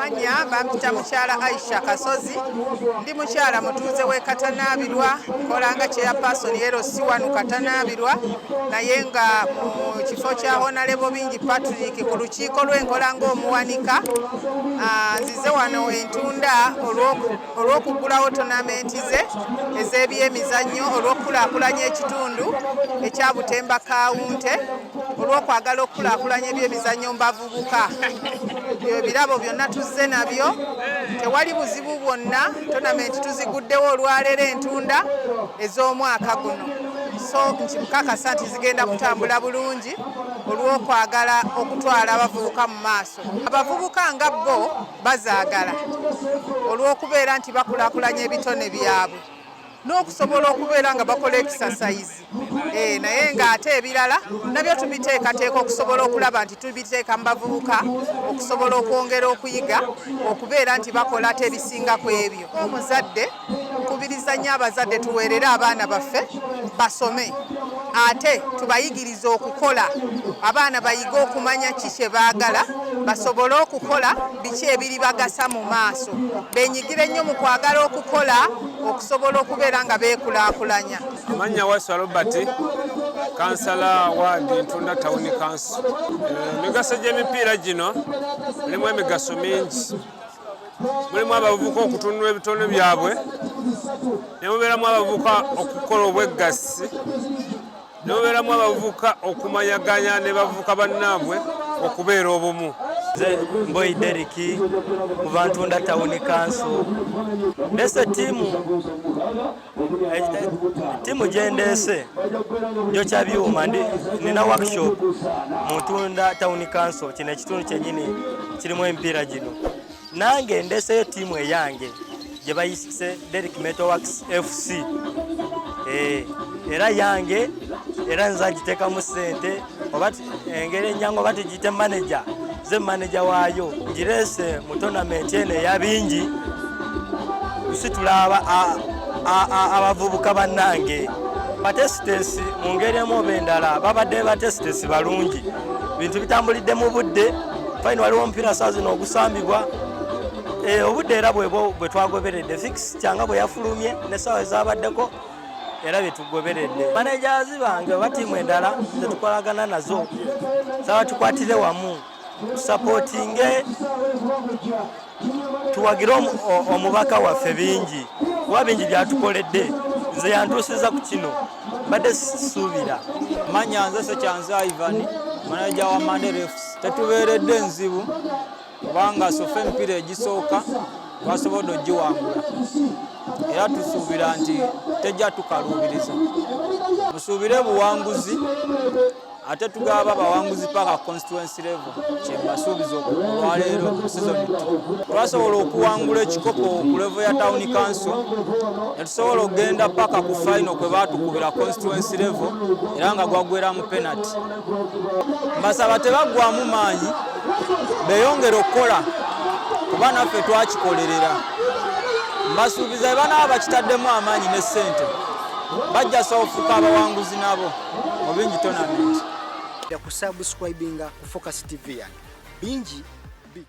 Amannya bampita mukyala Aisha Kasozi, ndi mukyala mutuuze w'e Katanaabirwa, nkola nga chairperson LC wano Katanaabirwa, naye nga mu kifo kya Honorable Bingi Patrick ku lukiiko lw'enkola ng'omuwanika. Nzize wano entunda olw'okuggulawo tonamenti ze ez'ebyemizannyo olw'okukulaakulanya ekitundu ekya Butemba Kawunte, olw'okwagala okukulaakulanya ebyemizannyo mu bavubuka. Ebirabo byonna tuzze nabyo, tewali buzibu bwonna. Tonamenti tuziguddewo olwaleero entunda ez'omwaka guno, so nkikakasa nti zigenda kutambula bulungi olw'okwagala okutwala abavubuka mu maaso. Abavubuka nga bo bazaagala olw'okubeera nti bakulaakulanya ebitone byabwe n'okusobola okubeera nga bakola ekisasayizi, naye ng'ate ebirala nabyo tubiteekateeka okusobola okulaba nti tubiteeka mu bavubuka okusobola okwongera okuyiga okubeera nti bakola ate ebisinga ku ebyo. Omuzadde, nkubiriza nnyo abazadde tuweerere abaana baffe basome, ate tubayigirize okukola. Abaana bayige okumanya ki kye baagala, basobole okukola biki ebiribagasa mu maaso, benyigire nnyo mu kwagala okukola okusobola okubeera nga beekulaakulanya. Amannya Waswa Robert, kansala ward Ntunda Town Council. Emigaso gy'emipiira gino mulimu emigaso mingi. Mulimu abavubuka okutunula ebitone byabwe, ne mubeeramu abavubuka okukola obweggasi, ne mubeeramu abavubuka okumanyaganya ne bavubuka bannaabwe okubeera obumu. Nze Mboyi Derrick kuva Ntunda Town Council. Ndese ttiimu gye ndeese njokya byuma, nina workshop mu Ntunda Town Council. Kino ekitundu kyennyini kirimu emipiira gino. Nange ndeeseyo ttiimu eyange gye bayise Derrick Metalworks FC, era yange, era nze agiteekamu ssente oba engeri enyangu oba tugiyite manager, ze manager waayo. Ngireese mu tournament eno eya bingi kusitula abavubuka bannange. Batesitesi mu ngeri emu oba endala babadde batesitesi balungi, bintu bitambulidde mu budde fine. Waliwo omupiira saa zino ogusambibwa, obudde era bwebwo bwe twagoberedde, fixture nga bwe yafulumye n'essaawa ezabaddeko, era bye tugoberedde. Managers bange oba ttiimu endala zetukolagana nazo, saba tukwatire wamu, tusapootinge, tuwagire omubaka waffe bingi, kuba bingi byatukoledde. Nze yantuusiza ku kino, mbadde sisuubira. Manya nze Sekyanzi Ivan, manager wa Mandela FC. Tetubeeredde nzibu kubanga so far emipiira egisooka twasobodde ogiwangula, era tusuubira nti tejja tukaluubiriza. Musuubire buwanguzi, ate tugaba bawanguzi paka constituency level. Kyembasuubiza olwaleero, season 2 twasobola okuwangula ekikopo ku level ya town council, netusobola okugenda paka ku final kwe batukubira constituency level, era nga gwagwera mu penalty. Mbasaba tebaggwamu maanyi, beyongere okukola kuba naffe twakikolerera. Mbasuubiza bwe banaaba bakitaddemu amaanyi ne ssente, bajja sofuka abawanguzi nabo mu bingi tournament. Kusubscribinga ku Focus TV yange bingi.